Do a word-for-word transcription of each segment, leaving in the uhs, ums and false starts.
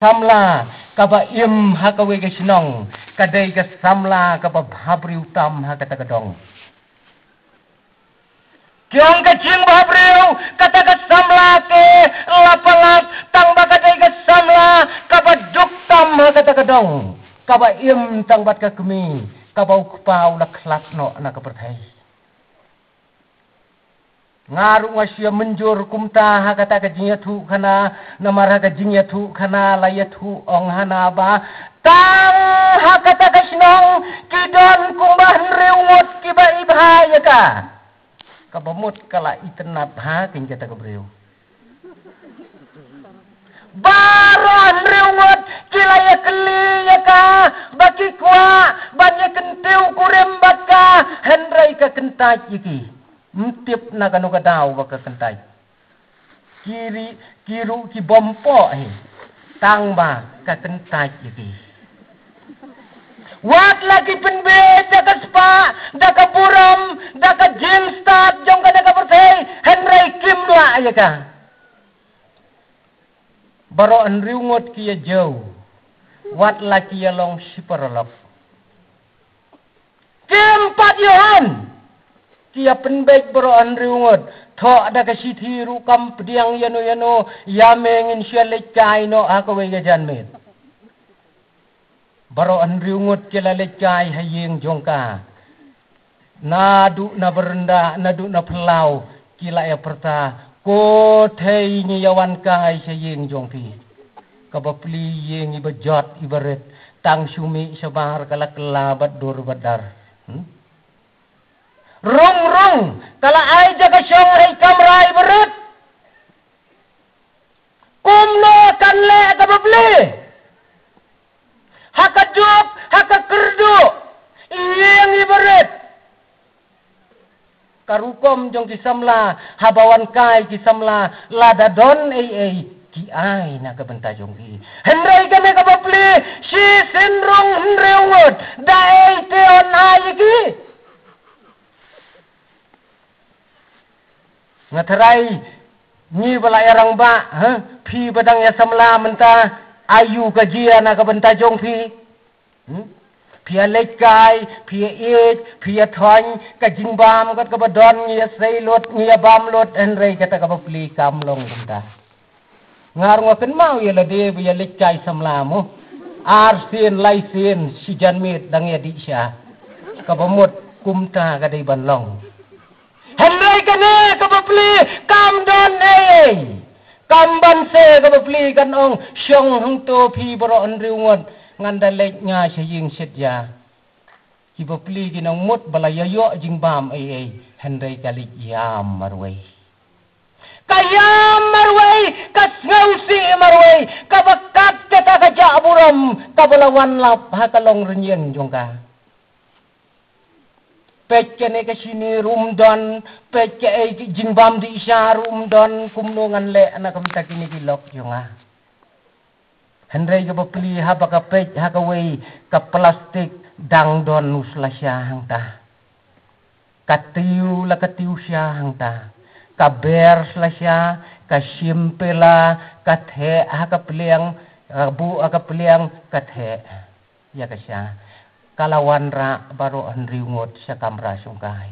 samla kaba im ha kawei ka shnong ka dei ka samla kaba bhabriew tam ha kata ka dong. Ki ong ka jingbhabriew, kata ka samla ka la palat tang ba ka dei ka samla kaba duk tam ha kata ka dong, kaba im tang bad ka kmie, kaba u kpa u la khlad noh na ka pyrthei. Nga ruh nga shu ïa mynjur kumta ha kata ka jingïathuhkhana, namar ha ka jingïathuhkhana la ïathuh ong hana ba tang ha kata ka shnong ki don kumba hynriew ngut kiba i bha ïa ka. Kaba mut ka la itynnad bha kein kata ka briew. Baroh hynriew ngut ki la ïakylli ïa ka ba ki kwah ban ïakyntiew kurim bad ka, hynrei ka kyntait ïa ki. Ym tip na kano ka daw ba ka kyntait. Ki ri-, ki ruh ki bym poi hi tang ba ka kyntait ïa ki. Wat la ki pynbeit da ka spah, da ka burom, da ka jingstad jong kane ka pyrthei, hynrei kim lah ïa ka. Baroh hynriew ngut ki ïa jew, wat la ki ïa long shi paralok. Kim pat ïoh un. Ki ïa pynbeit baroh hynriew ngut. Thoh da ka shithi ruh kam pdiang ïano ïano, ïa me ngin shu ïa leit kai noh ha kawei ka janmiet. Baroh hynriew ngut ki la leit kai ha ïing jong ka. Naduh na baranda, naduh na phyllaw, ki la ïa pyrta, ko thei ngi ïa wan kai sha ïing jong phi. Kaba pli ïing iba jot iba rit, tang shu mih shabar ka la kylla bad dur bad dar. Hmm? Rung rung, ka la ai jaka shong ha i kamra iba rit. Kumno kan leh kaba pli? Ha ka duk, ha ka kyrduh, ïing iba rit. Ka rukom jong ki samla, haba wan kai ki samla, lada don ei ei, ki ai na ka bynta jong ki. Hynrei kane kaba pli, shisien rung hynriew ngut, da ei te yn ai ïa ki. Nga tharai ngi ba la ïa rangbah, ha? Phi ba dang ïa samla mynta, aïu ka jia na ka bynta jong phi? Hmm? Phi ïa leit kai, phi ïa ïeit, phi ïa thoiñ, ka jingbam kat kaba don ngi ïa sei lut, ngi ïa bam lut, hynrei kata kaba pli kam long kumta. Nga ruh nga kynmaw ïa lade ba ïa leit kai samla mo. Ar sien, lai sien, shi janmiet dang ïa dih sha. Kaba mut kumta ka dei ban long. Hynrei kane kaba pli kam don ei ei. Kam ban se kaba pli kan ong shong hangto phi baroh hynriew ngut ngan da leit nga sha ïing shet ïa. Kiba pli ki nang mut ba la ïa ïoh jingbam ei ei, hynrei ka leit ïam marwei. Ka ïam marwei, ka sngewsih marwei, kaba kat kata ka jah burom, kaba la wan lap ha ka longrynïeng jong ka. Peit kane ka shini ruh ym don, peit kaei ka jingbam dih sha ruh ym don, kumno ngan leh na ka bynta kine ki lok jong nga. Hynrei kaba pli haba ka peit ha kawei ka plastik dang don u slasha hangta. Ka tiew la ka tiew sha hangta. Ka ber slasha, ka shim pela, ka theh ha ka pliang, ka buh ha ka pliang, ka theh ïa ka sha. Ka la wanrah baroh hynriew ngut sha kamra shongkai.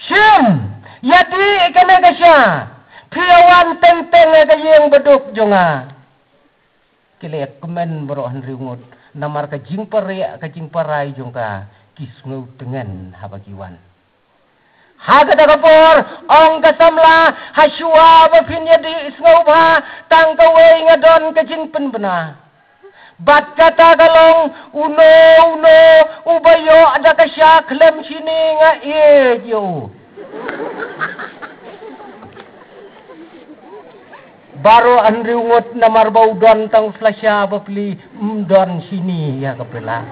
Shim, ïa dih kane ka sha, phi ïa wan teng teng ha ka ïing baduk jong nga. Ki la ïa kmen baroh hynriew ngut, namar ka jingpyrshah ka jingpyrshah jong ka, ki sngew tngen haba ki wan. Ha kata ka por, ong ka samla, ha shuwa ba phin ïa dih sngewbha, tang kawei nga don ka jingpynbna. Bad kata ka long, uno, uno, uba ïoh da ka sha khlem shini nga ïeit ïa u. Baroh hynriew ngut namar ba u don tang u slasha ba pli, ym don shini ïa ka pela.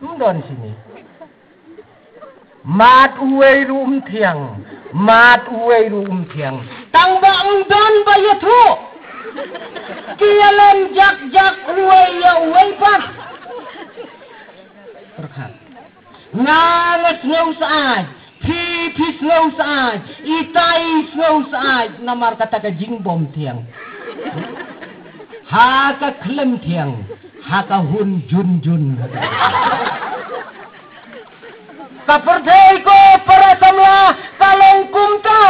Ym don shini. Mat uwei ruh ym thiang, mat uwei ruh ym thiang. Tang ba ym don ba ïathuh. Ki ïa lem jak jak uwei ïa uwei pat. Pyrkhat. Nga nga sngew syaid, phi phi sngew syaid, itai sngew syaid, namar kata ka jingbym thiang. Ha ka khlem thiang, ha ka hun jun jun. Ka pyrthei ko para samla ka long kumta.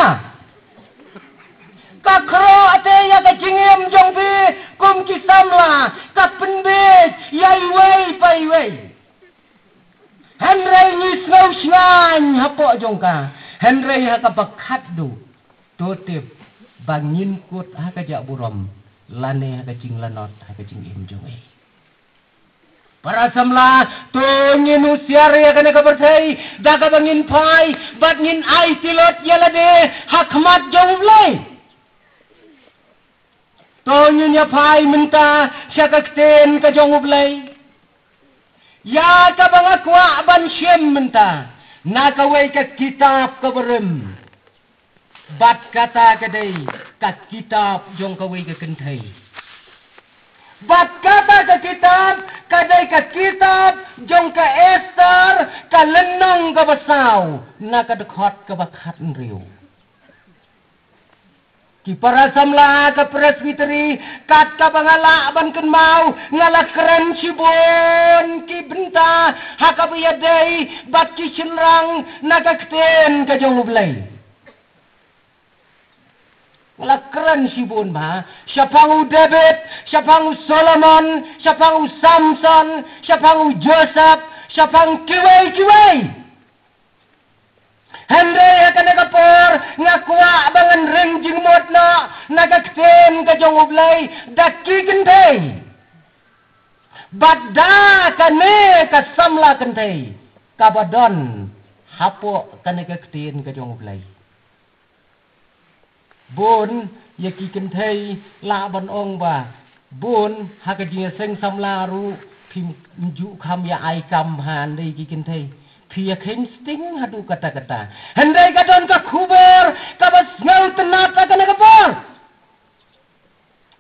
Ka khroh te ïa ka jingim jong phi kum ki samla, ka pynbeit ïa iwei pa iwei. Hynrei ngi sngew shngaiñ hapoh jong ka, hynrei ha kaba khatduh, to tip ba ngin kut ha ka jah burom, lane ha ka jinglanot ha ka jingim jong ngi. Para samla, to ngin husiar ïa kane ka pyrthei, da kaba ngin phai bad ngin ai tilot ïa lade ha khmat jong U Blei. To ngin ïa phai mynta sha ka ktien ka jong U Blei. Ïa kaba nga kwah ban shim mynta na kawei ka kitab kaba rim. Bad kata ka dei ka kitab jong kawei ka kynthei. Bad kata ka kitab ka dei ka kitab jong ka Esther, ka lynnong kaba saw, na ka dkhot kaba khathynriew. Ki para samla ka Presbytery, kat kaba nga lah ban kynmaw, nga la kren shibun ki bynta ha kaba ïadei bad ki shynrang na ka ktien ka jong U Blei. Nga la kren shibun bha shaphang u David, shaphang u Solomon, shaphang u Samson, shaphang u Joseph, shaphang kiwei kiwei. Hynrei ha kane ka por nga kwah ba ngan ring jingmut noh na ka ktien ka jong U Blei da ki kynthei. Bad da kane ka samla kynthei kaba don hapoh kane ka ktien ka jong U Blei. Bun ïa ki kynthei lah ban ong ba bun ha ka jingïaseng samla ruh phim ju kham ïa ai kam bha, hynrei ki kynthei phi ïa kheiñ sting haduh katta katta. Hynrei ka don ka khubor kaba sngewtynnat ha kane ka por.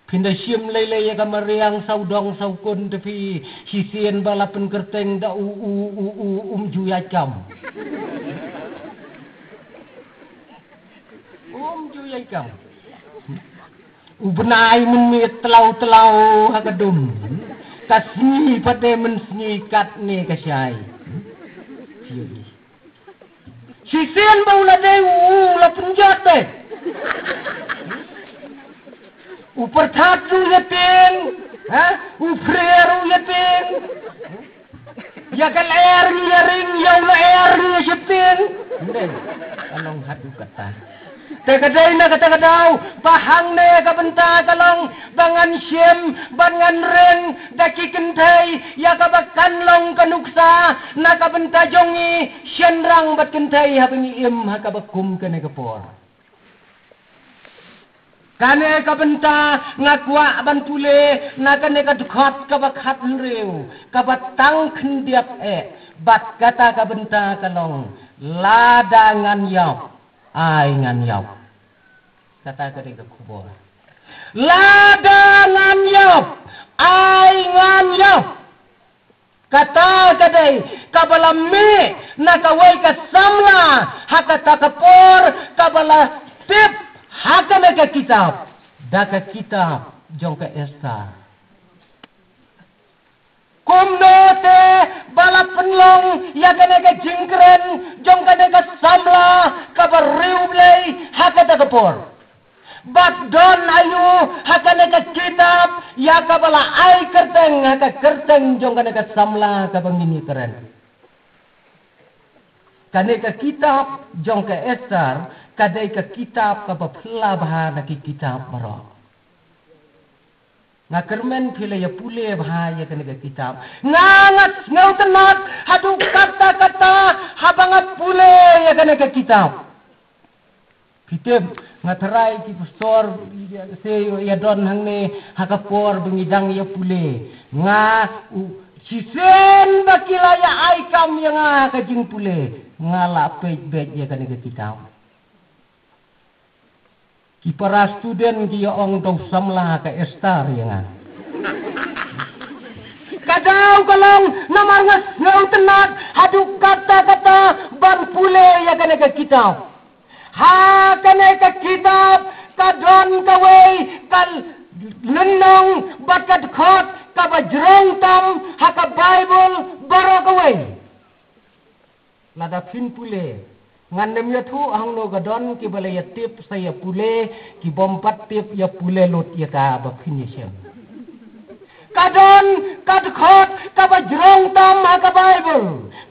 Phin da shim lei lei ïa ka mariang sawdong sawkun te phi, shisien ba la pynkyrteng da u, u, u, u, um ju ïaid kam. Um ju ïaid kam. U bnai mynmiet tlaw tlaw ha ka dum. Ka sngi pat de mynsngi katne ka shai. Shisien ba u la dei u, u la pynjot te. U pyrthat ruh ïa tieng, ha? U phrier ruh ïa tieng. Ïa ka lyer ngi ïa ring, ïa u lyer ngi ïa sheptieng. Ym dei, ka long haduh katta. Te ka dei na kata ka daw ba hangne ka bynta ka long ba ngan shim bad ngan ring da ki kynthei ïa kaba kan long ka nuksa na ka bynta jong ngi shynrang bad kynthei haba ngi im ha kaba kum kane ka por. Kane ka bynta nga kwah ban pule na kane ka dkhot kaba khathynriew, kaba tang khyndiat eh, bad kata ka bynta ka long, lada ngan ïap, ai ngan ïap. Kata ka dei ka khubor. Lada ngan ïap, ai ngan ïap. Kata ka dei kaba la mih na kawei ka samla ha kata ka por, kaba la tip ha kane ka kitab, da ka kitab jong ka Esther. Kumno te ba la pynlong ïa kane ka jingkren jong kane ka samla kaba riewblei ha kata ka por? Bad don aïu ha kane ka kitab ïa kaba la ai kyrteng ha ka kyrteng jong kane ka samla kaba ngin ïakren? Kane ka kitab jong ka Esther ka dei ka kitab kaba phylla bha na ki kitab baroh. Nga kyrmen phi la ïa pule bha ïa kane ka kitab. Nga, nga sngewtynnat haduh katta katta haba nga pule ïa kane ka kitab. Phi tip, nga tharai ki pastor se ïa don hangne ha ka por ba ngi dang ïa pule. Nga, u, shisien ba ki la ïa ai kam ïa nga ha ka jingpule, nga la peit beit ïa kane ka kitab. Ki para student ki ïa ong to samla ka Esther ïa nga. Ka daw ka long namar nga sngewtynnat haduh katta katta ban pule ïa kane ka kitab. Ha kane ka kitab ka don kawei ka lynnong bad ka dkhot kaba jrong tam ha ka Baibl baroh kawei. Lada phin pule, ngan nym ïathuh hangno ka don, kiba la ïa tip sa ïa pule, ki bym pat tip ïa pule lut ïa ka ba phin ïa shem. Ka don ka dkhot kaba jrong tam ha ka Baibl,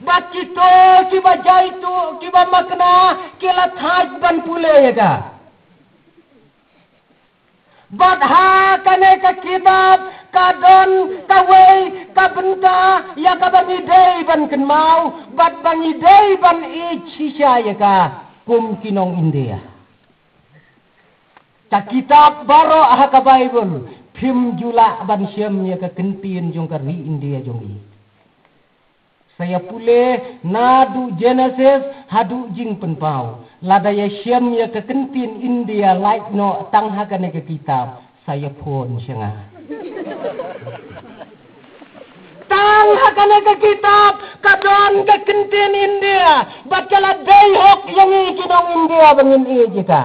bad kito kiba jaituh, kiba makna, ki la thait ban pule ïa ka. Bad ha kane ka kitab ka don kawei ka bynta ïa kaba ngi dei ban kynmaw, bad ba ngi dei ban ïeit shisha ïa ka kum ki nong India. Ka kitab baroh ha ka Baibl, phim ju lah ban shem ïa ka kyntien jong ka ri India jong ngi. Sa ïa pule naduh Genesis haduh Jingpynpaw. Lada ïa shem ïa ka kyntien India lait noh tang ha kane ka kitab, sa ïa phone sha nga. Tang ha kane ka kitab ka don ka kyntien India, bad ka la dei hok ïa ngi ki nong India ba ngin ïeit ïa ka.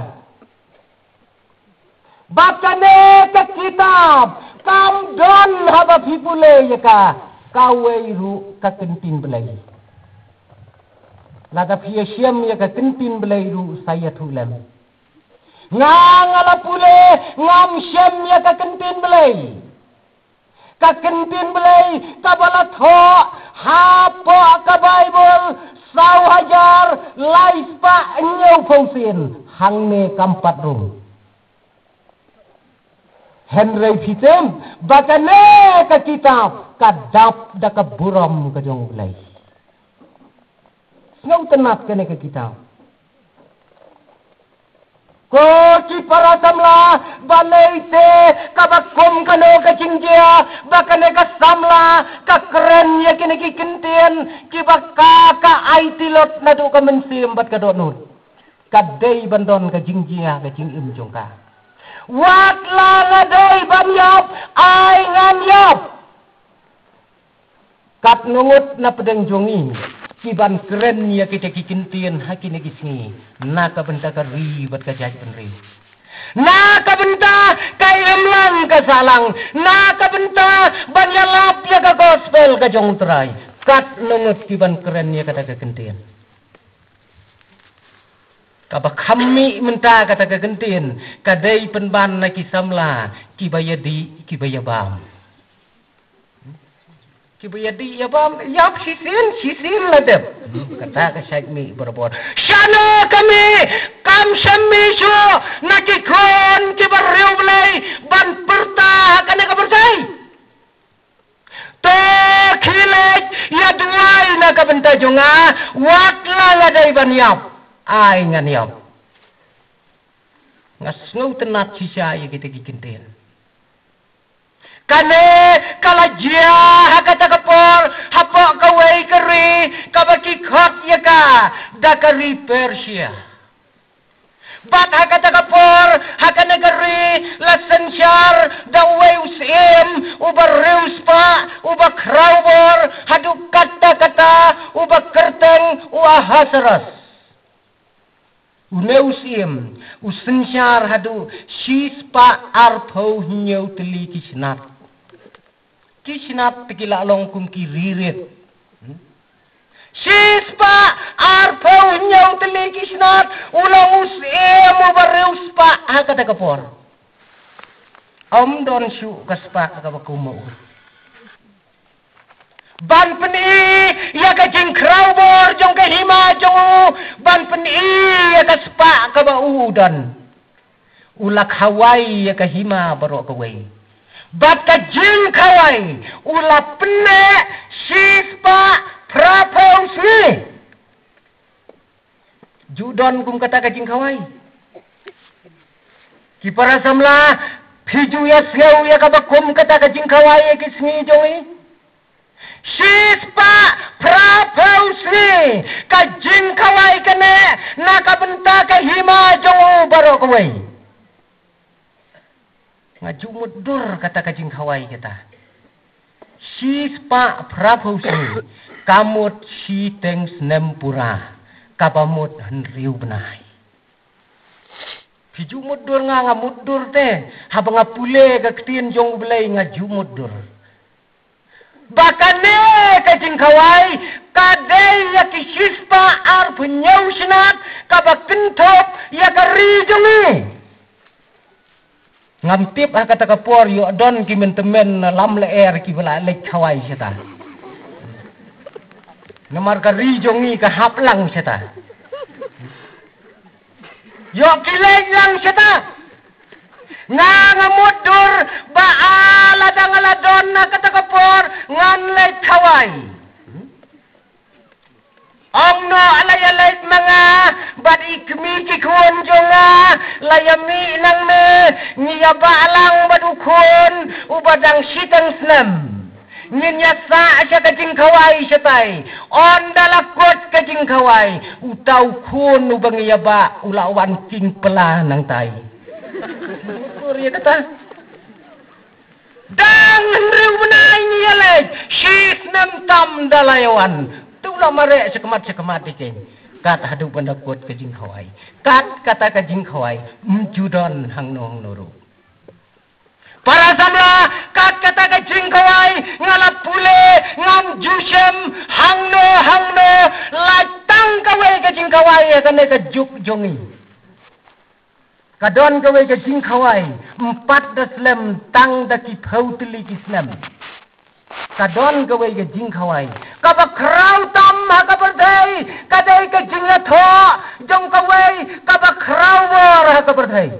Bad kane ka kitab kam don haba phi pule ïa ka kawei ruh ka kyntien Blei. Lada phi ïa shem ïa ka kyntien Blei ruh sa ïathuh lem. Nga, nga la pule, ngam shem ïa ka kyntien Blei. Ka kyntien Blei kaba la thoh hapoh ka Baibl saw hajar lai spah hynñiewphew sien, hangne kam pat rung. Hynrei phi tip ba kane ka kitab ka dap da ka burom ka jong U Blei. Sngewtynnat kane ka kitab. Ko ki para samla, balei te kaba kum kano ka jingjia ba kane ka samla ka kren ïa kine ki kyntien kiba ka, ka aiti lut naduh ka mynsiem bad ka dohnud. Ka dei ban don ka jingjia ka jingim jong ka. Wat la nga dei ban ïap, ai ngan ïap. Katno ngut na pdeng jong ngi ki ban kren ïa kita ki kyntien ha kine ki sngi, na ka bynta ka ri bad ka jaitbynriew, na ka bynta ka imlang ka sahlang, na ka bynta ban ïalap ïa ka gospel ka jong U Trai. Katno ngut ki ban kren ïa kata ka kyntien. Kaba kham mih mynta kata ka kyntien ka dei pynban na ki samla kiba ïadih kiba ïabam. Kiba ïadih ïabam, ïap shisien, shisien la dep. Hmm, kata ka shait mih barabor. Shano ka mih, kam shym mih shuh na ki khun kiba riewblei ban pyrta ha kane ka pyrthei. To khie leit ïa duwai na ka bynta jong nga, wat la nga dei ban ïap, ai ngan ïap. Nga sngewtynnat shisha ïa kita ki kyntien. Kane ka la jia ha kata ka por hapoh kawei ka ri kaba ki khot ïa ka da ka ri Persia. Bad ha kata ka por, ha kane ka ri la synshar da uwei u syiem uba riewspah, uba khrawbor, haduh katta katta, uba kyrteng u Ahasuerus. Une u syiem u synshar haduh shispah arphew hynñiew tylli ki snat. Ki snat te ki la long kum ki ri rit. Hmm? Shispah arphew hynñiew tylli ki snat, u long u syiem uba riewspah ha kata ka por. Ym don shuh ka spah kaba kum ma u. Ban pyni ïa ka jingkhrawbor jong ka hima jong u, ban pyni ïa ka spah kaba u don. U la khawai ïa ka hima baroh kawei. Bad ka jingkhawai u la pynneh shispah phraphew sngi. Ju don kum kata ka jingkhawai? Ki para samla, phi ju ïa sngew ïa kaba kum kata ka jingkhawai ïa ki sngi jong ngi? Shispah phraphew sngi ka jingkhawai kane na ka bynta ka hima jong u baroh kawei. Nga ju mutdur kata ka jingkhawai kata. Shispah phraphew sngi ka mut shiteng snem pura, kaba mut hynriew bnai. Ki ju mutdur nga, nga mutdur te. Haba nga pule ka ktien jong U Blei nga ju mutdur. Ba kane ka jingkhawai ka dei ïa ki shispah arphew hynñiew shnat kaba kynthup ïa ka ri jong ngi. Ngam tip ha kata ka por ïoh don ki myntemen na lam lyer kiba la leit khawai shata. Namar ka ri jong ngi ka hap lang shata. Ïoh ki leit lang shata. Nga nga mutdur ba a la dang la don na kata ka por ngan leit khawai. Ong noh la ïa leit ma nga bad i kmie ki khun jong nga, la ïa mih nangne, ngi ïa bah lang bad u khun uba dang shiteng snem. Ngin ïa sah sha ka jingkhawai shatai. Ynda la kut ka jingkhawai, uta u khun uba ngi ïa bah u la wan king pla nangtai. Kur ïa kata. Dang hynriew bnai ngi ïa leit, shi snem tam da la ïa wan. Te u la mareh shakhmat shakhmat ïa kane. Kat haduh ban da kut ka jingkhawai. Kat kata ka jingkhawai, ym ju don hangno hangno ruh. Para samla, kat kata ka jingkhawai, nga la pule, ngam ju shem hangno hangno, la tang kawei ka jingkhawai ïa kane ka juk jong ngi. Ka don kawei ka jingkhawai, ym pat da slem tang da ki phew tylli ki snem. Ka don kawei ka jingkhawai kaba khraw tam ha ka pyrthei, ka dei ka jingïathoh jong kawei kaba khraw bor ha ka pyrthei.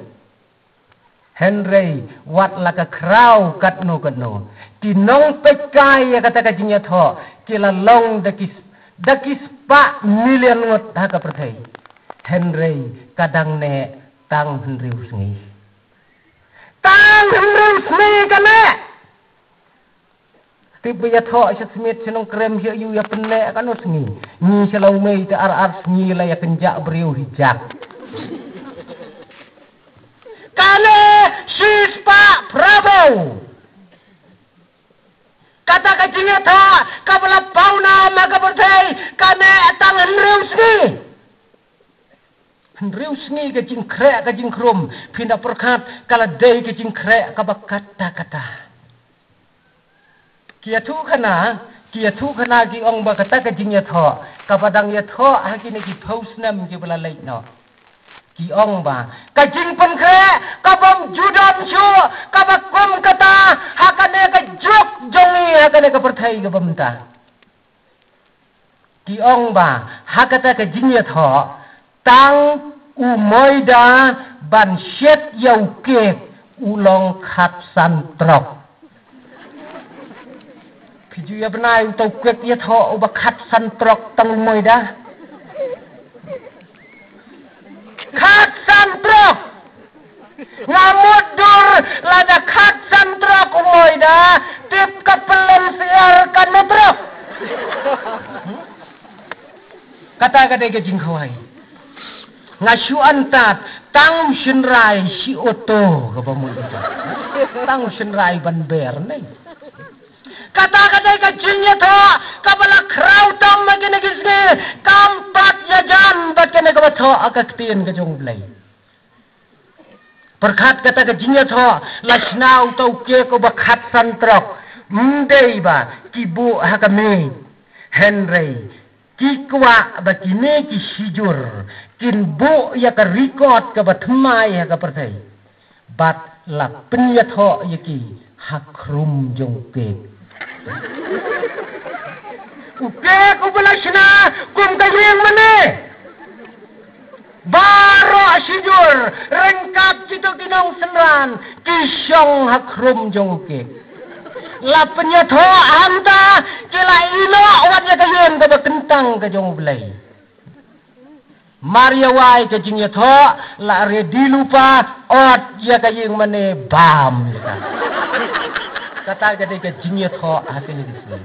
Hynrei wat la ka khraw katno katno, ki nongpeitkai ïa kata ka jingïathoh ki la long da ki, da ki spah million ngut ha ka pyrthei. Hynrei ka dang neh tang hynriew sngi. Tang hynriew sngi ka neh. Tip ba ïathoh sha Smit sha Nongkrem sha ïu ïa pynneh katno sngi. Ngi sha Lawmei te ar ar sngi la ïa kynjah briew hi jak. Kane shispah phraphew. Kata ka jingïathoh kaba la paw nam ha ka pyrthei ka neh tang hynriew sngi. Hynriew sngi ka jingkhreh ka jingkhrum, phin da pyrkhat ka la dei ka jingkhreh kaba katta katta. Ki ïathuhkhana, ki ïathuhkhana ki ong ba kata ka jingïathoh kaba dang ïathoh ha kine ki phew snem kiba la leit noh. Ki ong ba ka jingpynkhreh kabym ju don shuh kaba kum kata ha kane ka juk jong ngi, ha kane ka pyrthei kaba mynta. Ki ong ba ha kata ka jingïathoh tang u moida ban shet ïa u kek u long khatsan trok. Phi ju ïa bnai uta u kek ïathoh uba khatsan trok tang u moida. Khatsan trok. Nga mutdur lada khatsan trok u moida, tip ka pyllein syiar katno trok. Kata ka dei ka jingkhawai. Nga shu antad tang u shynrai shi oto kaba mut uta. Tang u shynrai ban ber ne. Kata ka dei ka jingïathoh kaba la khraw tam ha kine ki sngi, kam pat ïajan bad kane kaba thoh ha ka ktien ka jong U Blei. Pyrkhat kata ka jingïathoh, la shna uta u kek uba khatsan trok, ym dei ba ki buh ha ka miej. Hynrei ki kwah ba kine ki shijur kin buh ïa ka record kaba thymmai ha ka pyrthei. Bad la pynïathoh ïa ki ha khrum jong u kek. U kek uba la shna kum ka ïing mane. Baroh shijur ryngkat kito ki nongsynran ki shong ha khrum jong u kek. La pynïathoh hangta ki la ïehnoh wat ïa ka ïing kaba kyntang ka jong U Blei. Mar ïa wai ka jingïathoh la ready lypa, ot ïa ka ïing mane bam ïa ka. Kata ka dei ka jingïathoh ha kine ki sngi.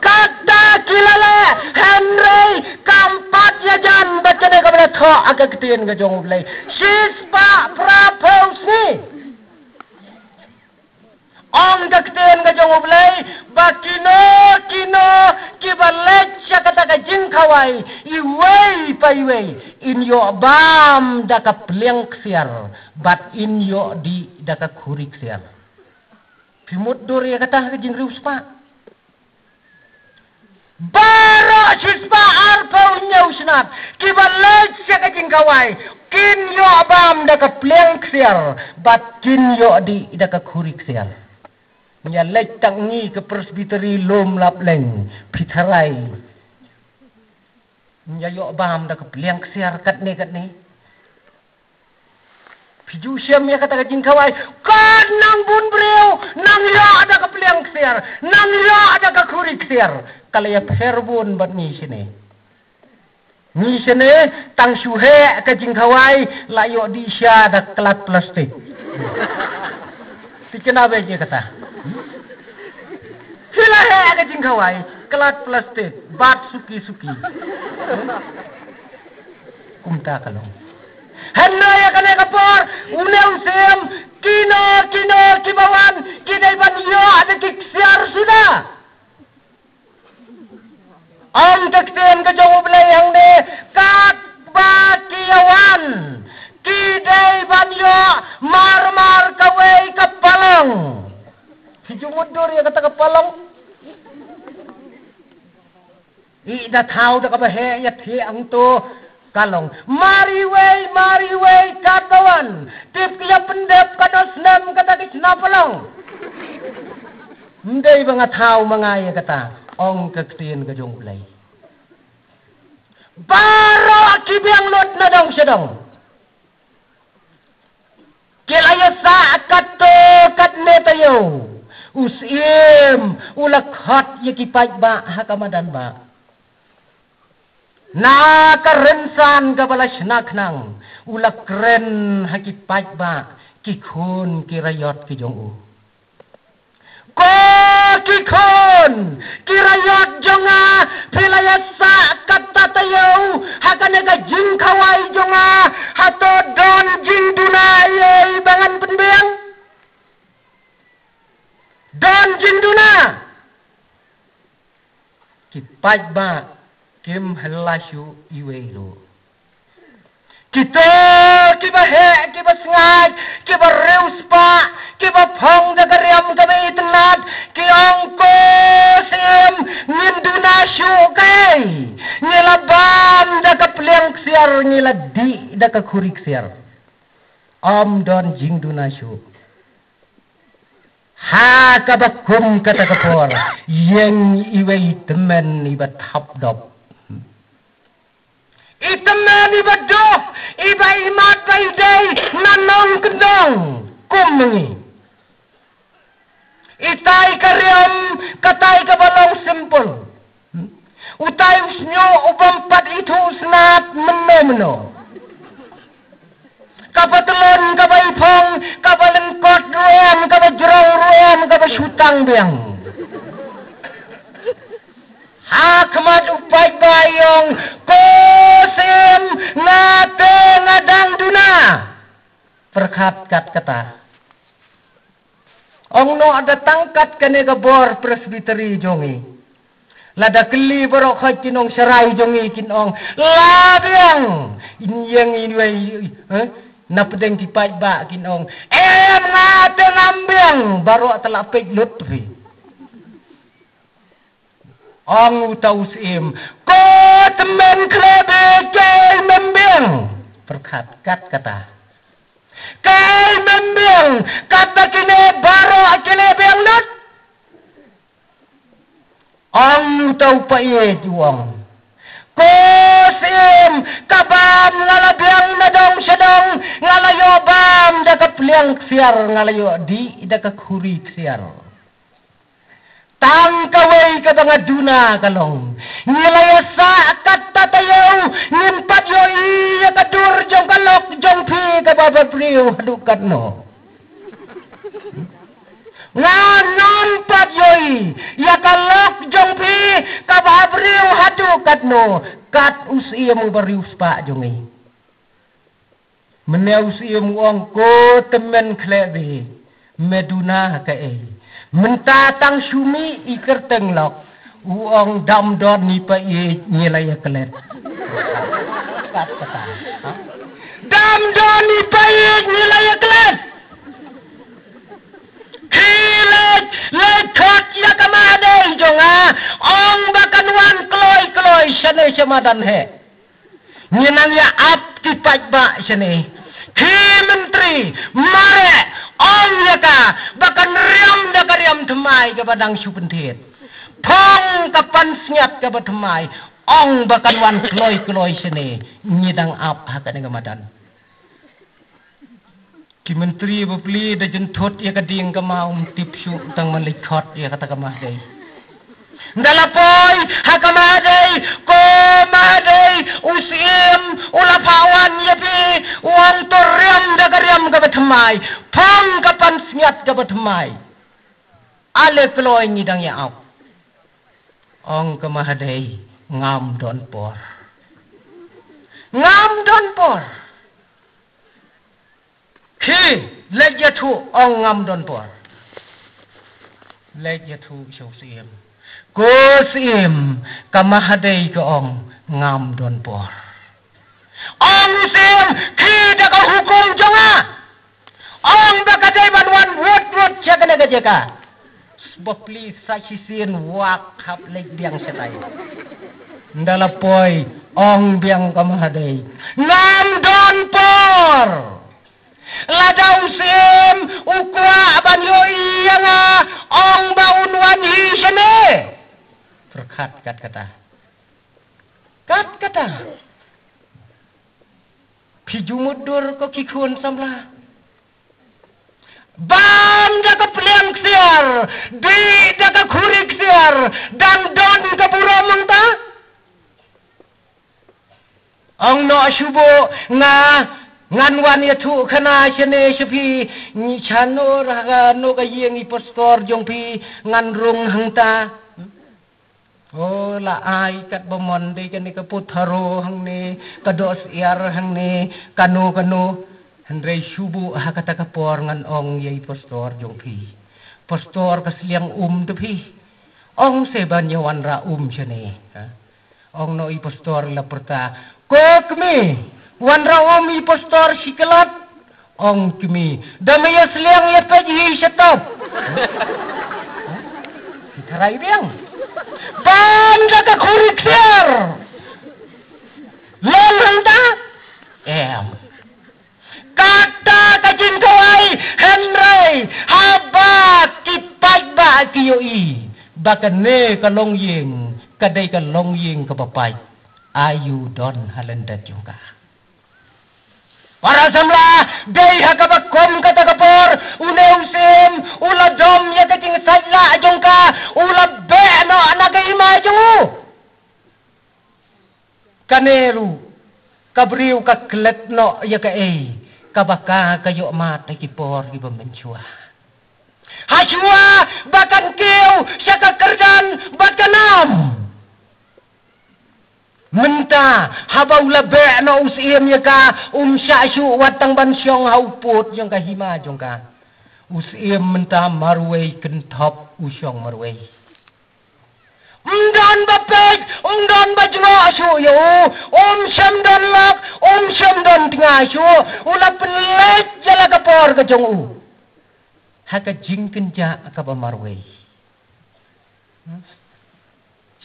Kata ki la leh, hynrei kam pat ïajan bad kane kaba la thoh ha ka ktien ka jong U Blei. Shispah phraphew sngi. Ong ka ktien ka jong U Blei, ba kino kino kiba leit sha kata ka jingkhawai, iwei pa iwei, in ïoh bam da ka pliang ksiar, bad in ïoh dih da ka khuri ksiar. Phi mutdur ïa kata ka jingriewspah. Baroh shispah arphew hynñiew shnat kiba leit sha ka jingkhawai, kin ïoh bam da ka pliang ksiar, bad kin ïoh dih da ka khuri ksiar. Ngi ïa leit tang ngi ka Presbytery Lum Lapleng, phi tharai ngi ïa ïoh bam da ka pliang ksiar katne katne. Phi ju shem ïa kata ka jingkhawai, kan nang bun briew, nang ïoh da ka pliang ksiar, nang ïoh da ka khuri ksiar. Ka la ïapher bun bad ngi shane. Ngi shane, tang shu heh ka jingkhawai, la ïoh dih sha da klad plastik. Phi kynmaw beit ïa kata. Phi la heh ka jingkhawai, klad plastik, bad suki-suki. Kumta ka long. Hynrei ïa kane ka por, une u Syiem, kino kino kiba wan, ki dei ban ïoh da ki ksiar suda. Ong ka ktien ka jong U Blei hangne, katba ki ïa wan, ki dei ban ïoh marmar kawei ka palong. Phi ju mutdur ïa kata ka palong. Ïa da thaw da kaba heh ïa thiah hangto ka long. Mar iwei, mar iwei katba wan. Tip ki ïa pyndep katno snem kata ki shna palong. Ym dei ba nga thaw ma nga ïa kata. Ong ka ktien ka jong U Blei. Baroh ki biang lut na dong sha dong. Ki la ïa sah katto katne taïew. U Syiem u la khot ïa ki paidbah ha ka madan bah. Na ka rynsan kaba la shna khnang, u la kren ha ki paidbah, ki khun ki raiot ki jong u. Ko ki khun ki raiot jong nga, phi la ïa sah katta taïew ha kane ka jingkhawai jong nga, hato don jingduna ei ei ba ngan pynbiang? Don jingduna. Ki paidbah kim hela shuh iwei ruh. Kito kiba heh, kiba sngaid, kiba riewspah, kiba phong da ka riam kaba itynnad, ki ong, ko Syiem, ngin duna shuh kaei? Ngi la bam da ka pliang ksiar, ngi la dih da ka khuri ksiar. Ym don jingduna shuh. Ha kaba kum kata ka por, ïeng iwei i tymmen iba thap dop. I tymmen iba duh, iba imat ba i dei na nongkyndong kum ma ngi. Itai ka riam, katai kaba long simple. Utai u shñiuh u bym pat ithuh snat mynno mynno. Kaba tlun, kaba iphong, kaba lyngkot ruh em, kaba jrong ruh em, kaba shutang biang. Ha khmat u paidbah i ong, ko Syiem, nga te nga dang duna. Pyrkhat kat kata. Ong noh da tang kat kane ka bor Presbytery jong i. Lada kylli baroh khoit kin ong sharai jong i kin ong, la biang. In ïeng in wei, eh? Na pdeng ki paidbah kin ong, em nga te ngam biang. Baroh te la peit lut phi. Ong uta u Syiem, ko tymmen khleh beit, kaei mem biang? Pyrkhat kat kata. Kaei mem biang, katba kine baroh ki la biang lut? Ong uta u paid u ong, ko Syiem, ka bam nga la biang na dong sha dong, nga la ïoh bam da ka pliang ksiar, nga la ïoh dih da ka khuri ksiar. Tang kawei kaba nga duna ka long, ngi la ïa sah katta taïew, ngim pat ïohi ïa ka dur jong ka lok jong phi kaba ha briew haduh katno. Nga ngam pat ïohi ïa ka lok jong phi kaba ha briew haduh katno, kat u Syiem uba riewspah jong ngi. Mynne u Syiem u ong, ko tymmen khleh beit, me duna ha kaei? Mynta tang shu mih i kyrteng lok, u ong dam don i pa i ngi la ïa klet. Kat kata. Ha? Dam don i pa i ngi la ïa klet. Ki leit, leit khot ïa ka Mahadei jong nga, ong ba kan wan kloi kloi shane sha madan he. Ngi nang ïa ap ki paidbah shane. Ki myntri mareh, ong ïa ka ba kan riam da ka riam thymmai kaba dang shu pynthied. Phong ka pansngiat kaba thymmai, ong ba kan wan kloi kloi shane. Ngi dang ap ha kane ka madan. Ki myntri bapli da jynthut ïa ka ding ka maw, ym tip shuh tang man leit khot ïa kata ka Mahadei. Nda la poi ha ka Mahadei, ko Mahadei, u Syiem u la phah wan ïa phi, u ong to riam da ka riam kaba thymmai, phong ka pansngiat kaba thymmai. Ale kloi ngi dang ïa ap. Ong ka Mahadei, ngam don por. Ngam don por. Ki leit ïathuh, ong ngam don por. Leit ïathuh sha u Syiem. Ko Syiem, ka Mahadei ka ong ngam don por. Ong u Syiem, ki da ka hukum jong nga, ong ba ka dei ban wan wut wut sha kane ka jaka. Bapli sa shisien wak hap leit biang shatai. Nda la poi, ong biang ka Mahadei, ngam don por. Lada u Syiem u kwah ban ïohi ïa nga, ong ba un wan hi shane. Pyrkhat kat kata. Kat kata. Phi ju mutdur ko ki khun samla. Bam da ka pliang ksiar, dih da ka khuri ksiar, dang don ka burom mynta. Ong noh shu buh, nga ngan wan ïathuh khana shane sha phi, ngi sha noh ra ka noh ka ïing i pastor jong phi, ngan rung hangta. O la ai kat ba mon dei kane ka putharo hangne, ka doh syiar hangne, kano kano. Hynrei shu buh ha kata ka por ngan ong ïa i pastor jong phi. Pastor ka sliang um te phi. Ong se ban ïa wanrah um shane. Ha? Ong noh i pastor la pyrta. Ko kmie, wanrah um i pastor shi klat. Ong kmie, da me ïa sliang ïa peit hi shatop. Ki tharai biang. Bam da ka khuri ksiar. Long hangta? Em. Kata ka jingkhawai, hynrei haba ki paidbah ki ïohi ba kane ka longïing ka dei ka longïing kaba pait, aïu don ha lyndet jong ka. Para samla, dei ha kaba kum kata ka por, une u Syiem u la dom ïa ka jingsait lah jong ka, u la beh noh na ka hima jong u. Kane ruh ka briew ka klet noh ïa kaei kaba ka ka ïoh mad ha ki por kiba mynshuwa. Hashuwa ba kan kiew sha ka kyrdan bad ka nam. Mynta haba u la beh noh u Syiem ïa ka, um shah shuh wat tang ban shong ha u pud jong ka hima jong ka. U Syiem mynta marwei, kynthop u shong marwei. Ym don ba peit, ym don ba jngoh shuh ïa u, um shym don lok, um shym don tnga shuh, u la pynleit ïa la ka por ka jong u ha ka jingkynjah kaba marwei.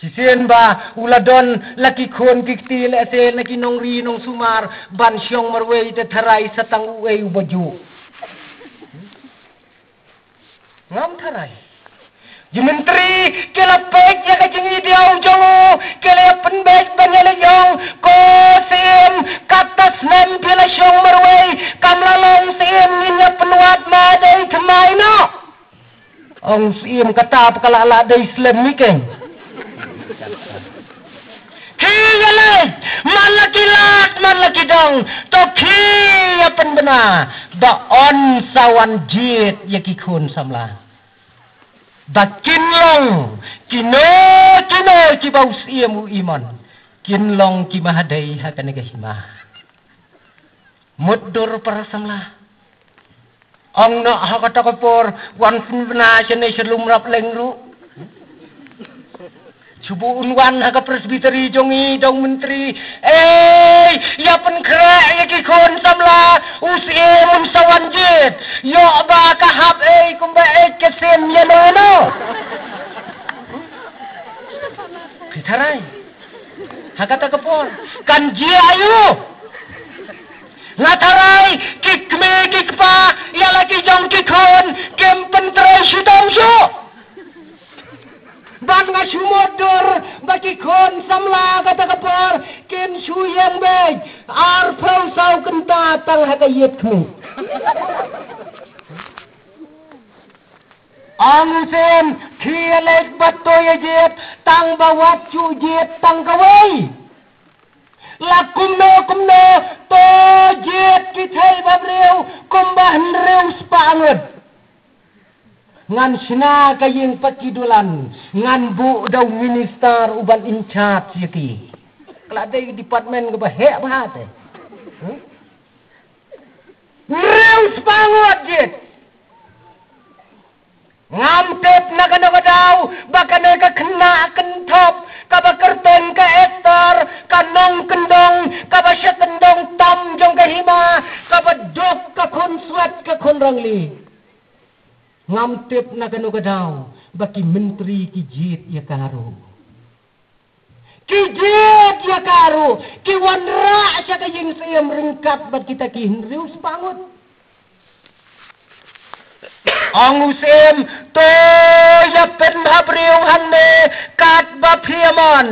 Shisien ba u la don la ki khun ki kti lehse na ki nongri nongsumar ban shong marwei te tharai sa tang uei uba juh. Ngam tharai. Ki myntri ki la peit ïa ka jingïadiaw jong u, ki la pynbeit ban ïaleit ong, ko Syiem, kata snem phi la shong marwei, kam la long Syiem, ngin ïa pynwad ma dei thymmai noh. Ong Syiem, kata pat ka la lah dei slem ni keiñ. Ki ïa leit, man la ki lad, man la ki dong, to ki ïa pynbna ba yn sa wan jied ïa ki khun samla. Ba kin long kino kino kiba u Syiem u imon, kin long ki mahadei ha kane ka hima. Mutdur para samla. Ong noh ha kata ka por, wan pynbna shane sha lum Rapleng ruh. Shu buh un wan ha ka presbytery jong i, dong myntri. Ei, ïa pynkhreh ïa ki khun samla, u Syiem un sa wan jied. Ïoh ba ka hap ei kumba ei ka sim ïa no no. Phi tharai. Ha kata ka por kan jia aïu? Nga tharai ki kmie ki kpa ïa la ki jong ki khun kim pyntrei shitom shuh. Bad nga shu mutdur ba ki khun samla kata ka por kin shu ïeng beit arphew saw kynta tang ha ka ïit khmih. Ong u Syiem, khie leit bad to ïa jied, tang ba wat shu jied tang kawei. La kumno kumno, to jied ki thei ba briew kumba hynriew spah ngut. Ngan shna ka ïing paki dulan, ngan buh da u minister uban in charge ïa ki. Ka la dei department kaba heh bha te. Hmm? Hynriew spah ngut jied. Ngam tip na kano ka daw ba kane ka khynnah kynthoh kaba kyrteng ka Esther, ka nongkyndong kaba sha kyndong tam jong ka hima, kaba duk ka khun swet ka khun rangli. Ngam tip na kano ka daw ba ki myntri ki jied ïa ka ruh. Ki jied ïa ka ruh, ki wanrah sha ka ïing Syiem ryngkat bad kita ki hynriew spah ngut. Ong u Syiem, to ïa pynbhabriew hangne katba phi mon.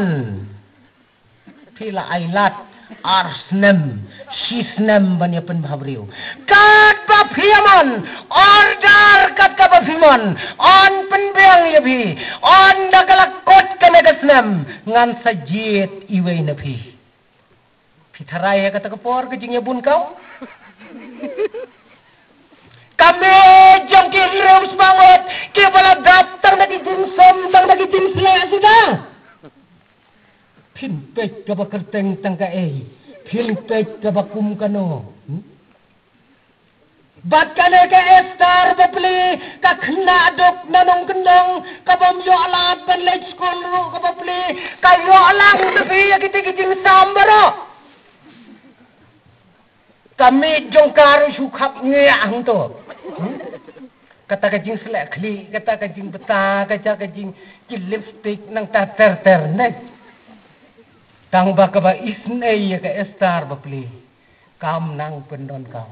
Phi la ai lad ar snem, shi snem ban ïa pynbhabriew. Katba phi mon, order kat kaba phi mon, yn pynbiang ïa phi, ynda ka la kut kane ka snem, ngan sa jied iwei na phi. Phi tharai ha kata ka por ka jingïabun kaw. Ka miej jong ki hynriew spah ngut, kiba la dap tang da ki jingsum, tang da ki jingsleh suda. Phin peit kaba kyrteng tang kaei, phin peit kaba kum kano. Hmm? Bad kane ka Esther bapli, ka khynnah duk na nongkyndong, kabym ïoh lad ban leit skul ruh ka bapli, ka ïoh lang da phi ïa kita ki jingsam baroh. Ka miej jong ka ruh shu khap ngiah hangto. Hmm? Kata ka jingsleh khlieh, kata ka jingbta, kata ka jing ki lipstick nangta ter ter ne. Tang ba kaba isynei ïa ka Esther bapli. Kam nang pyndonkam.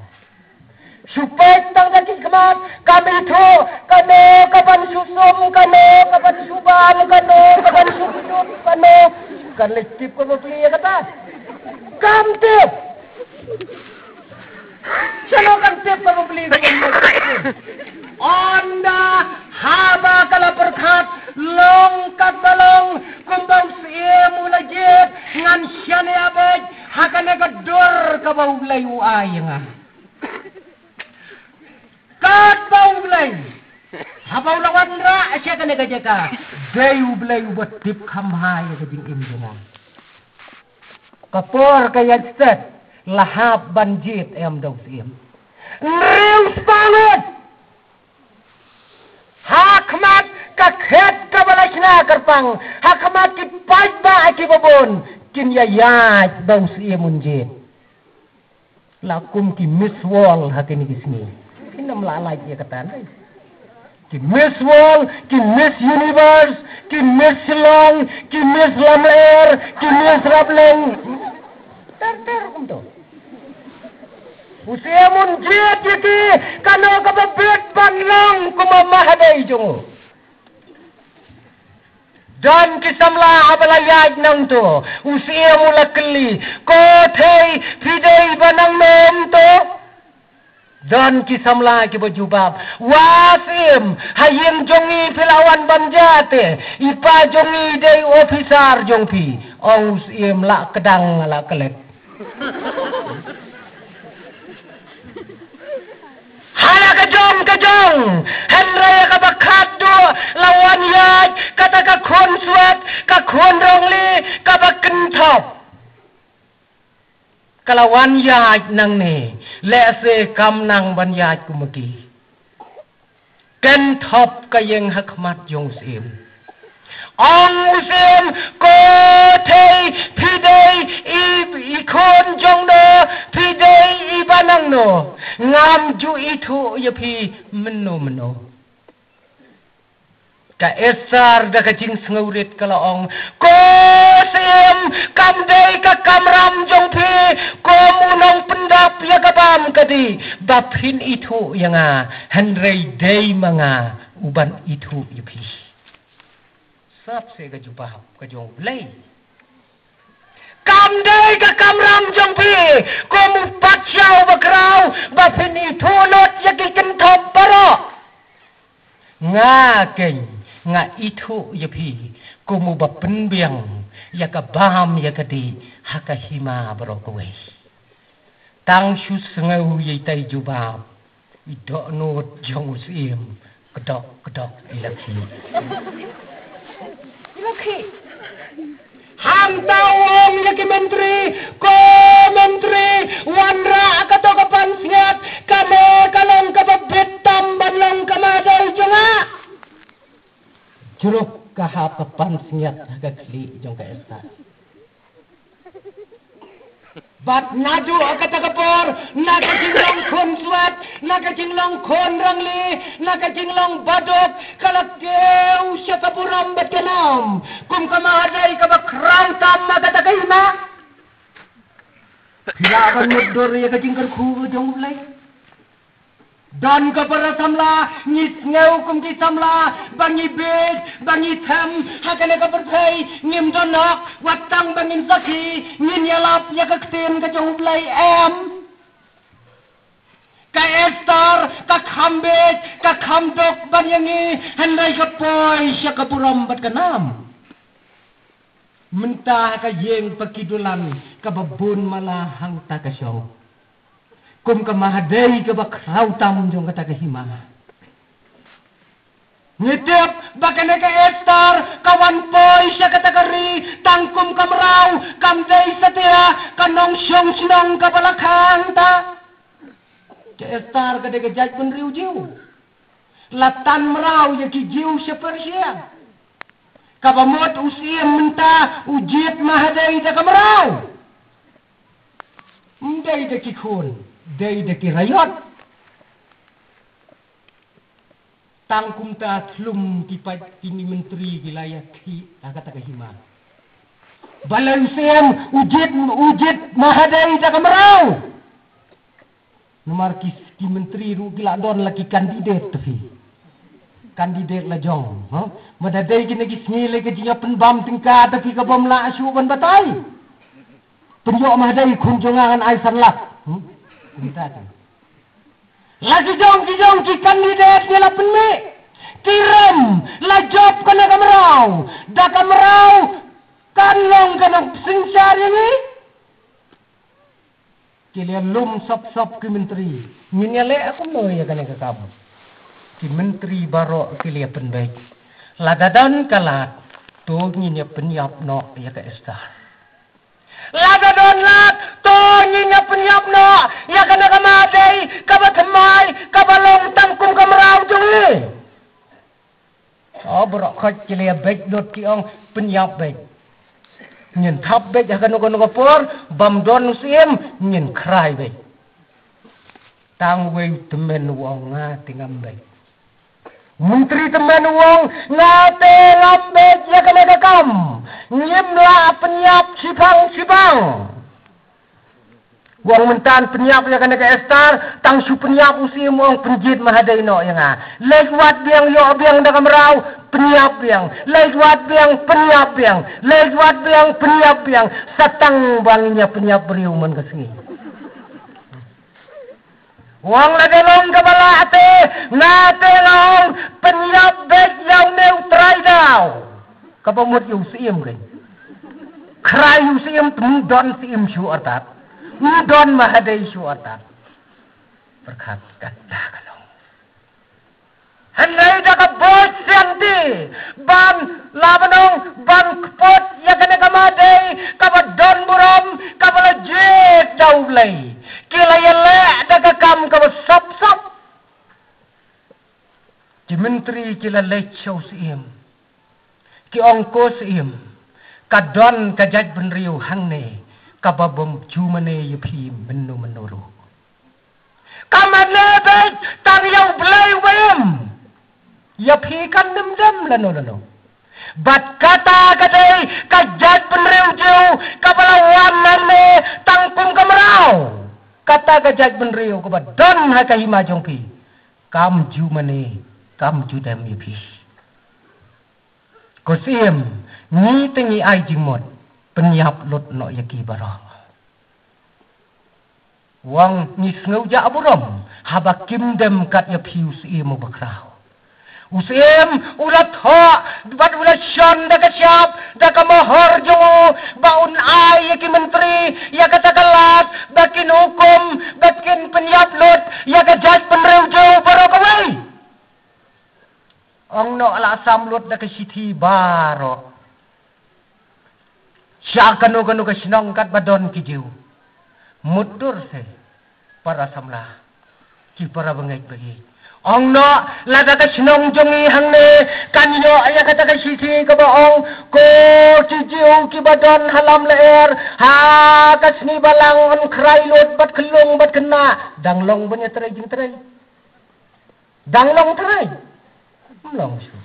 Shu peit tang da ki khmat, kam ithuh, kano kaban shu sum, kano kaban shu bam, kano kaban shu kjut, kano. Kan leit tip ka bapli ïa kata. Kam tip. Shano kan tip ka bapli ka bapli. Ynda haba ka la pyrkhat long katba long, kumba u Syiem u la jied, ngan shaniah beit ha kane ka dur kaba U Blei u ai ïa nga. Katba U Blei, haba u la wanrah sha kane ka jaka, dei U Blei uba tip kham bha ïa ka jingim jong nga. Ka por ka ïaid stet, la hap ban jied em da u Syiem. Hynriew spah ngut. Ha khmat ka khet kaba la shna kyrpang, ha khmat ki paidbah kiba bun, kin ïa ïaid ba u Syiem un jied. La kum ki Miss World ha kine ki sngi. Phin ym lah lait ïa kata ne. Ki Miss World, ki Miss Universe, ki Miss Shillong, ki Miss Lamler, ki Miss Rapleng. Ter ter kumto. U Syiem un jied ïa ki, kano kaba bit ban long kum u Mahadei jong u. Don ki samla haba la ïaid nangto, u Syiem u la kylli, ko thei, phi dei ba nang ym to? Don ki samla kiba jubab, wa Syiem, ha ïing jong ngi phi la wan ban jia te, i pa jong ngi dei officer jong phi. Ong u Syiem, la kdang la klet. Ha la ka jong ka jong, hynrei kaba khatduh la wan ïaid kata ka khun swet, ka khun rongli, kaba kynthoh. Ka la wan ïaid nangne, lehse kam nang ban ïaid kum ma ki. Kynthoh ka ïing ha khmat jong u syiem. Ong u syiem, ko thei, phi dei i, i khun jong no, phi dei i ba nang no. Ngam ju ithuh ïa phi mynno mynno. Ka Esther da ka jingsngewrit ka la ong, ko syiem, kam dei ka kamram jong phi kum u nongpyndap ïa ka bam ka dih ba phin ithuh ïa nga, hynrei dei ma nga u ban ithuh ïa phi. Sap se ka jubab ka jong U Blei. Kam dei ka kamram jong phi kum u patshaw bakhraw ba phin ithuh lut ïa ki kynthoh baroh. Nga keiñ nga ithuh ïa phi kum u ba pynbiang ïa ka bam ïa ka dih ha ka hima baroh kawei. Tang shu sngew ïa itai jubab, i dohnud jong u syiem kdok kdok i la khih. I la khih. Hangta u ong ïa ki myntri, ko myntri, wanrah kato ka pansngiat, kane ka long kaba bit tam ban long ka madei jong nga. Jruk ka hap ka pansngiat ha ka khlieh jong ka Esther. Bad naduh kata ka por, na ka jinglong khun swat, na ka jinglong khun rangli, na ka jinglong baduk, ka la kiew sha ka burom bad ka nam kum ka mahadei kaba khraw tam ha kata ka hima. Phi lah ban mutdur ïa ka jingkyrkhu jong U Blei. Don ka para samla, ngi sngew kum ki samla ba ngi bieit, ba ngi them ha kane ka pyrthei, ngim don hok, wat tang ba ngin sakhi, ngin ïalap ïa ka ktien ka jong U Blei, em. Ka Esther ka kham bieit, ka kham duk ban ïa ngi, hynrei ka poi sha ka burom bad ka nam. Mynta ha ka ïing ba ki dulan kaba bun mala hangta ka shong. Kum ka mahadei kaba khraw tam jong kata ka hima. Ngi tip ba kane ka Esther ka wan poi sha kata ka ri tang kum ka mraw, kam dei satia ka nongshong shnong kaba la kha hangta. Ka Esther ka dei ka jaitbynriew Jiw. La tan mraw ïa ki Jiw sha Persia. Kaba mut u syiem mynta u jied mahadei da ka mraw. Ym dei da ki khun, dei da ki raiot. Tang kumta thlum ki paid ki myntri ki la ïa khih ha kata ka hima. Balei u syiem u jied, u jied mahadei da ka mraw? Namar ki, ki myntri ruh ki la don la ki candidate te phi. Candidate la jong, ha? Mada dei kine ki sngi lei ka jingïapynbam tyngka te phi ka bym lah shuh ban batai. Pynïoh mahadei khun jong nga ngan ai san lak. Hmm? Kumta te. La ki jong ki jong ki candidate ngi la pynmih. Ki rem, la jop kane ka mraw. Da ka mraw kan long ka nongpynsynshar ïa ngi. Ki la lum sop sop ki myntri. Ngin ïaleh kumno ïa kane ka kam? Ki myntri baroh ki la pynbeit. Lada don ka lad, to ngin ïa pynïap noh ïa ka Esther. Lada don lad, to ngin ïa pynïap noh ïa kane ka madei kaba thymmai, kaba long tang kum ka mraw jong ngi. O baroh khoit ki la beit lut ki ong pynïap beit. Ngin thap beit ha kano kano ka por, bym don u syiem, ngin khrai beit. Tang uwei u tymmen u ong nga te ngam beit. Myntri tymmen u ong nga te ngam beit ïa kane ka kam. Ngim lah pynïap shibang shibang. U ong mynta pynïap ïa kane ka Esther, tang shu pynïap u syiem u ong pynjied mahadei noh ïa nga. Leit wad biang ïoh biang da ka mraw, pynïap biang. Leit wad biang, pynïap biang. Leit wad biang, pynïap biang. Sa tang ba ngin ïa pynïap briew man ka sngi. U ong lada long kaba lah te, nga te nga ong pynïap beit ïa une u trai daw. Kaba mut ïa u syiem kein. Khrai ïa u syiem te ym don syiem shuh artat. Ym don mahadei shuh artat. Pyrkhat kata ka long. Hynrei da ka bor shanti ban la ban ong ban kput ïa kane ka madei kaba don burom kaba la jied da U Blei. Ki la ïaleh da ka kam kaba sop sop. Ki myntri ki la leit sha u syiem. Ki ong, ko syiem, ka don ka jaitbynriew hangne kaba bym ju mane ïa phi mynno mynno ruh. Ka mane beit tang ïa U Blei uba im. Ïa phi kan ym dem lano lano. Bad kata ka dei ka jaitbynriew Jiw kaba la wan hangne tang kum ka mraw. Kata ka jaitbynriew kaba don ha ka hima jong phi kam ju mane, kam ju dem ïa phi. Ko syiem, ngi te ngi ai jingmut, pynïap lut noh ïa ki baroh. U ong, ngi sngewjah burom haba kim dem kat ïa phi, u syiem uba khraw. U syiem u la thoh bad u la shon da ka shap, da ka mohor jong u, ba un ai ïa ki myntri ïa kata ka lad ba kin hukum, ba kin pynïap lut ïa ka jaitbynriew Jiw baroh kawei. Ong noh, la sam lut da ka shithi baroh. Sha kano kano ka shnong katba don ki Jiw. Mutdur se para samla, ki para bangeit baieit. Ong noh, lada ka shnong jong ngi hangne kan ïoh ïa kata ka shithi kaba ong, ko ki Jiw kiba don ha Lamlaer, ha ka sngi Balang yn khrai lut bad khyllung bad khynnah, dang long ban ïatrei jingtrei? Dang long trei? Ym long shuh.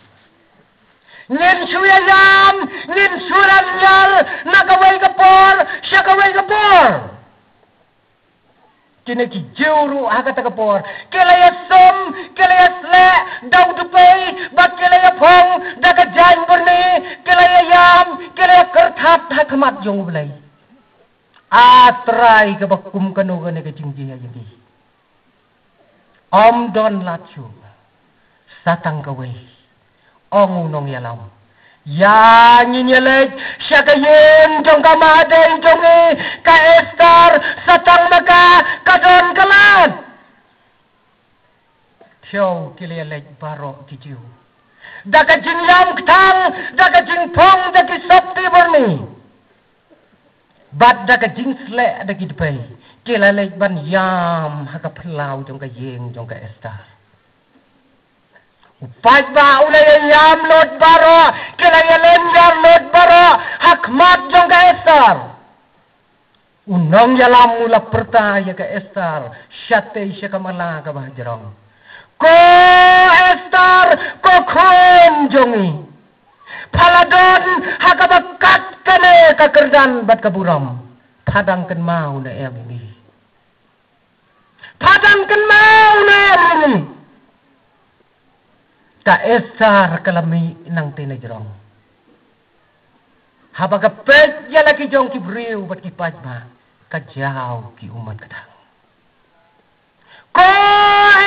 Ngin shu ïalam, ngin shu ïalam na kawei ka por sha kawei ka por. Kine ki Jiw ruh ha kata ka por ki la ïasum, ki la ïasleh da u dpei, bad ki la ïaphong da ka jaiñbyrni, ki la ïaïam, ki la ïakyrthat ha khmat jong U Blei. A Trai, kaba kum kano kane ka jingjia ïa ngi. Ym don lad shuh. Sa tang kawei, ong u nongïalam. Ïa, ngin ïaleit sha ka ïing jong ka mahdei jong ngi ka Esther, sa tang ma ka ka don ka lad. Thiaw ki la ïaleit baroh ki Jiw, da ka jingïam ktang, da ka jingphong da ki sopti byrni, bad da ka jingsleh da ki dpei. Ki la leit ban ïam ha ka phyllaw jong ka ïing jong ka Esther. U paidbah u la ïaïam lut baroh, ki la ïalynñiar lut baroh ha khmat jong ka Esther. U nongïalam u la pyrta ïa ka Esther shatei sha ka mala kaba hajrong. Ko Esther, ko khun jong ngi, pha la don ha kaba kat kane ka kyrdan bad ka burom. Pha dang kynmaw ne em ïa ngi? Pha dang kynmaw ne em ïa ngi? Ka Esther ka la mih nangtei na jrong. Haba ka peit ïa la ki jong ki briew bad ki paidbah, ka jaw ki ummat ka dang. Ko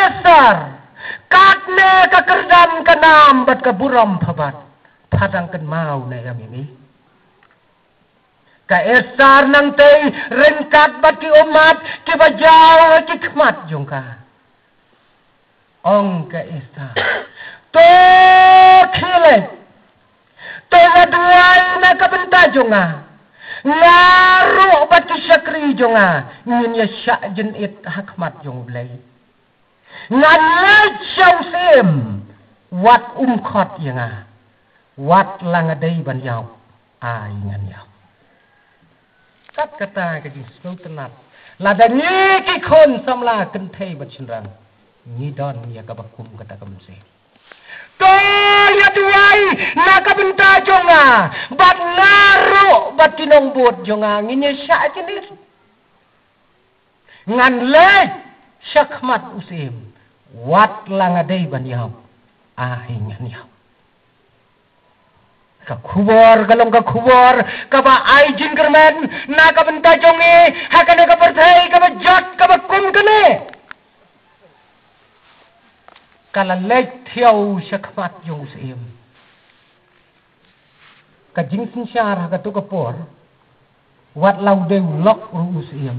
Esther, katne ka kyrdan ka nam bad ka burom pha bat, pha dang kynmaw ne em ïa ngi? Ka Esther nangtei ryngkat bad ki ummat kiba jaw ha ki khmat jong ka. Ong ka Esther, to khie leit, to ïa duwai na ka bynta jong nga. Nga ruh bad ki shakri jong nga ngin ïa shah jynit ha khmat jong U Blei. Ngan leit sha u syiem, wat um khot ïa nga. Wat la nga dei ban ïap, ai ngan ïap. Kat kata ka jingsngewtynnat, lada ngi ki khun samla kynthei bad shynrang, ngi don ïa kaba kum kata ka mynsiem. To ïa duwai na ka bynta jong nga, bad nga ruh bad ki nongbud jong nga ngin ïa shah jynit. Ngan leit sha khmat u syiem, wat la nga dei ban ïap, ai ngan ïap. Ka khubor ka long ka khubor kaba ai jingkyrmen na ka bynta jong ngi ha kane ka pyrthei kaba jot kaba kum kane. Ka la leit thiaw sha khmat jong u syiem. Ka jingsynshar ha kato ka por, wat la u dei u lok ruh u syiem,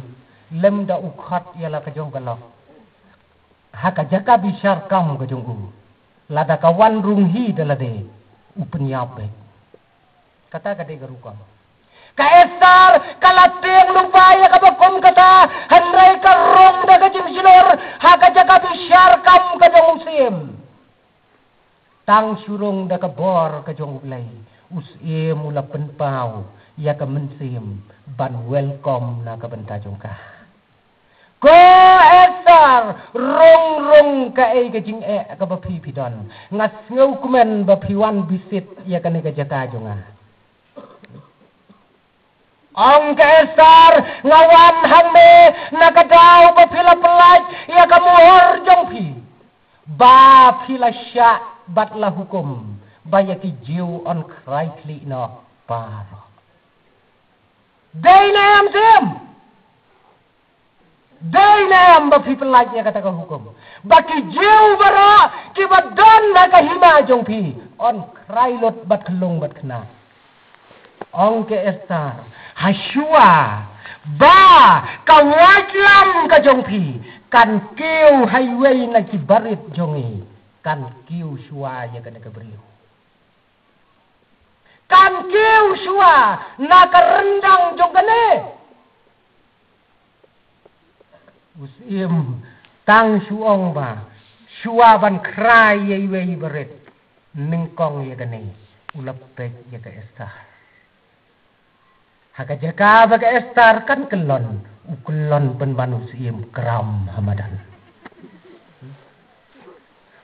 lymda u khot ïa la ka jong ka lok ha ka jaka bishar kam ka jong u, lada ka wan rung hi da lade, u pynïap beit. Kata ka dei ka rukom. Ka Esther ka la tieng lypa ïa kaba kum kata, hynrei ka rung da ka jingshlur ha ka jaka bishar kam ka jong u syiem. Tang shu rung da ka bor ka jong U Blei, u Syiem u la pynpaw ïa ka mynsiem ban welcome na ka bynta jong ka. Ko Esther, rung rung kaei ka jingeh kaba phi phi don. Nga sngewkmen ba phi wan visit ïa kane ka jaka jong nga. Ong ka Esther, nga wan hangne na ka daw ba phi la pyllait ïa ka mohor jong phi, ba phi la shah bad la hukum ba ïa ki Jiw yn khrai khlieh noh baroh. Dei ne em Syiem? Dei ne em ba phi pyllait ïa kata ka hukum, ba ki Jiw baroh kiba don ha ka hima jong phi yn khrai lut bad khyllung bad khynnah? Ong ka Esther, ha shuwa ba ka waitlam ka jong phi kan kiew ha iwei na ki barit jong ngi, kan kiew shuwa ïa kane ka briew. Kan kiew shuwa na ka ryndang jong kane. U Syiem tang shu ong ba shuwa ban khrai ïa iwei i barit, nyngkong ïa kane u la peit ïa ka Esther. Ha ka jaka ba ka Esther kan kyllon, u kyllon pynban u Syiem kram ha madan.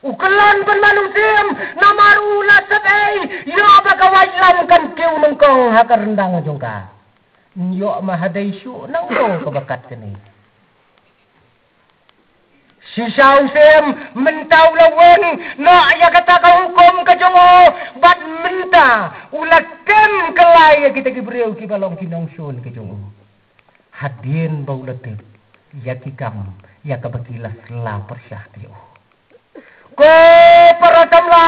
U kyllon pynban u Syiem, namar u la sep ei, ïoh ba ka waitlam kan kiew nyngkong ha ka ryndang jong ka. Ïoh ma ha dei shuh nangno kaba kat kane. Shisha u Syiem mynta u la weng noh ïa kata ka hukum ka jong u, bad mynta u la kem kylla ïa kita ki briew kiba long ki nongshun ka jong u, hadien ba u la tip ïa ki kam ïa kaba ki la sla pyrshah ïa u. Ko para samla,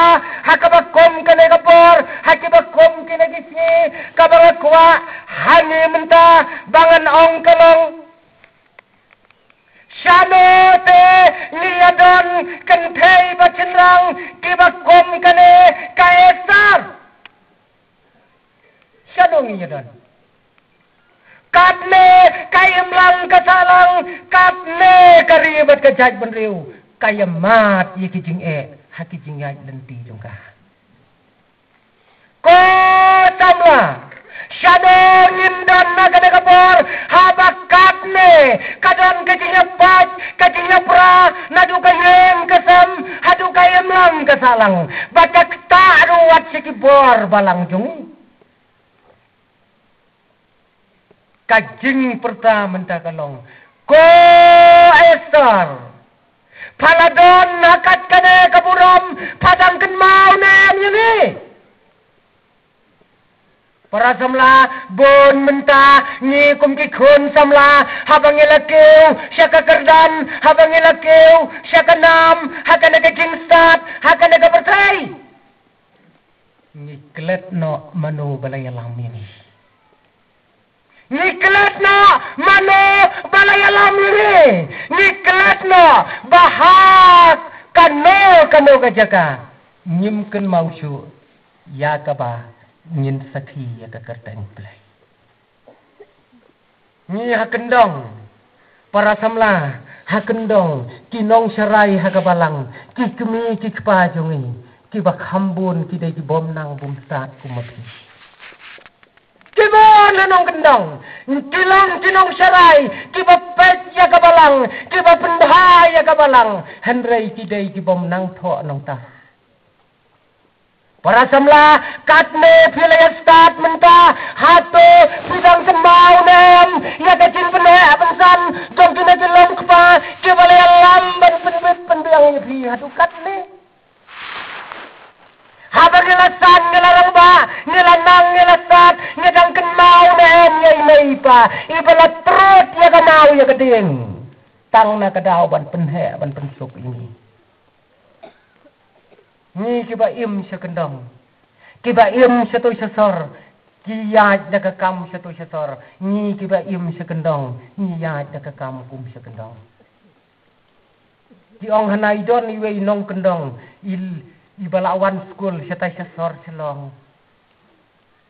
ha kaba kum kane ka por, ha kiba kum kine ki sngi, kaba nga kwah ha ngi mynta ba ngan ong ka long, shano te ngi ïa don kynthei bad shynrang kiba kum kane ka Esther? Shano ngi ïa don? Katne ka imlang ka sahlang, katne ka ri bad ka jaitbynriew ka ïa mad ïa ki jingeh ha ki jingïaid lynti jong ka. Ko samla, shano ngin don na kane ka por, haba katne ka don ka jingïapait, ka jingïapra, naduh ka ïing ka sem haduh ka imlang ka sahlang, bad ka ktah ruh wat sha ki bor balang jong ngi. Ka jingpyrta mynta ka long, ko Esther, pha la don ha kat kane ka burom, pha dang kynmaw ne em ïa ngi? Para samla, bun mynta ngi kum ki khun samla, haba ngi la kiew sha ka kyrdan, haba ngi la kiew sha ka nam, ha kane ka jingstad, ha kane ka pyrthei, ngi klet noh mano ba la ïalam ïa ngi. Ngi klet noh mano ba la ïalam ïa ngi. Ngi klet noh ba ha kano kano ka jaka ngim kynmaw shuh ïa kaba ngin sakhi ïa ka kyrteng Blei. Ngi ha kyndong, para samla, ha kyndong ki nongsharai ha ka balang, ki kmie ki kpa jong ngi, kiba kham bun ki dei ki bym nang bym stad kum ma phi. Ki bun ha nongkyndong, ki long ki nongsharai kiba peit ïa ka balang, kiba pynbha ïa ka balang, hynrei ki dei ki bym nang thoh nongtah. Para samla, katne phi la ïa stad mynta, hato phi dang kynmaw ne em ïa ka jingpynheh pynsan jong kine ki long kpa kiba la ïalam ban pynbit pynbiang ïa phi haduh katne? Haba ngi la san, ngi la rangbah, ngi la nang, ngi la stad, ngi dang kynmaw ne em ïa i mei i pa iba la trud ïa ka maw ïa ka dieng, tang na ka daw ban pynheh ban pynsuk ïa ngi? Ngi kiba im sha kyndong, kiba im sha to sha sor, ki ïaid da ka kam sha to sha sor. Ngi kiba im sha kyndong, ngi ïaid da ka kam kum sha kyndong. Ki ong hana i don iwei i nongkyndong i, iba la wan skul shatai sha sor Shillong.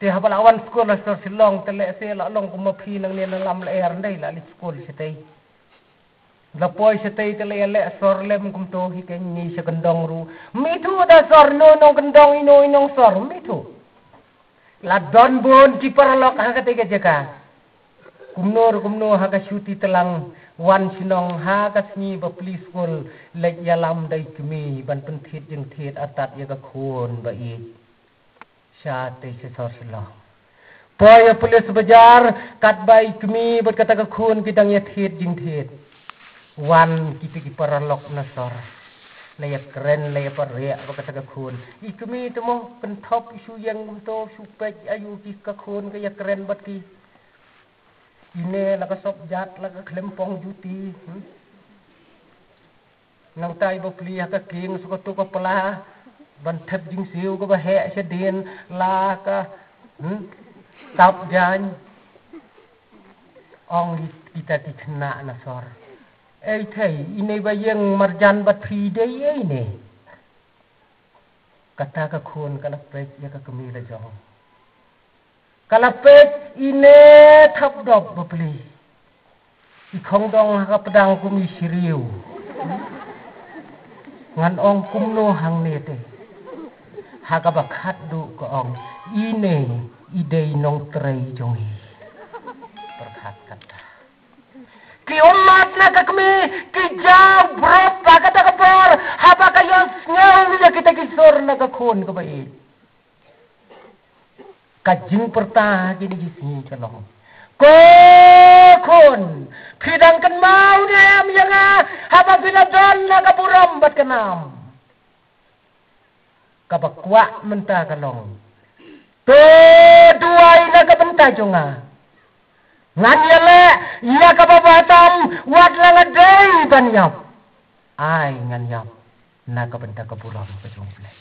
Te haba la wan skul sha sor Shillong te lehse la long kum ma phi nangne na Lamler, ndei la leit skul shatai. La poi shatei te la ïaleh sor lem kumto hi kein, ngi sha kyndong ruh. Mithuh da sor, no nongkyndong, ino i nongsor, mithuh. La don bun ki paralok ha katei ka jaka. Kumno ruh kumno ha ka shuti tlang, wan shnong ha ka sngi ba plie skul, leit ïalam da i kmie ban pynthied jingthied artat ïa ka khun ba ïeit. Shatei sha sor Shillong. Poi ïa police bajar, katba i kmie bad kata ka khun ki dang ïathied jingthied. Wan kita ki paralok na sor. La ïakren, la ïapariah bad kata ka khun. I kmie te mo, kynthop shu ïeng kumto, shu peit, aïu ki ka khun ka ïakren bad ki. Ine la ka sop jat, la ka khlem pong juti. Hmm? Nangta i bapli ha ka king, shu kato ka pla ban thep jingsiew kaba heh shadien, la ka, hmm, tap jaiñ. Ong kita ki khynnah na sor. Ei thei, ine ba ïeng marjan bad phi dei ei ne. Kata ka khun ka la peit ïa ka kmie la jong. Ka la peit, ine thap dop bapli. I khongdong ha ka pdang kum i syriew. Ngan ong kumno hangne te. Ha kaba khatduh ka ong, ine i dei nongtrei jong i. Pyrkhat kata. Ki ummat na ka kmie, ki jaw brup ha kata ka por, haba ka ïohsngew ïa kita ki sur na ka khun kaba ïeit. Ka jingpyrta kine ki sngi ka long, ko khun, phi dang kynmaw ne em ïa nga, haba phi la don na ka burom bad ka nam. Kaba kwah mynta ka long, to duwai na ka bynta jong nga. Ngan ïaleh ïa kaba bha tam, wat la nga dei ban ïap, ai ngan ïap na ka bynta ka burom ka jong U Blei.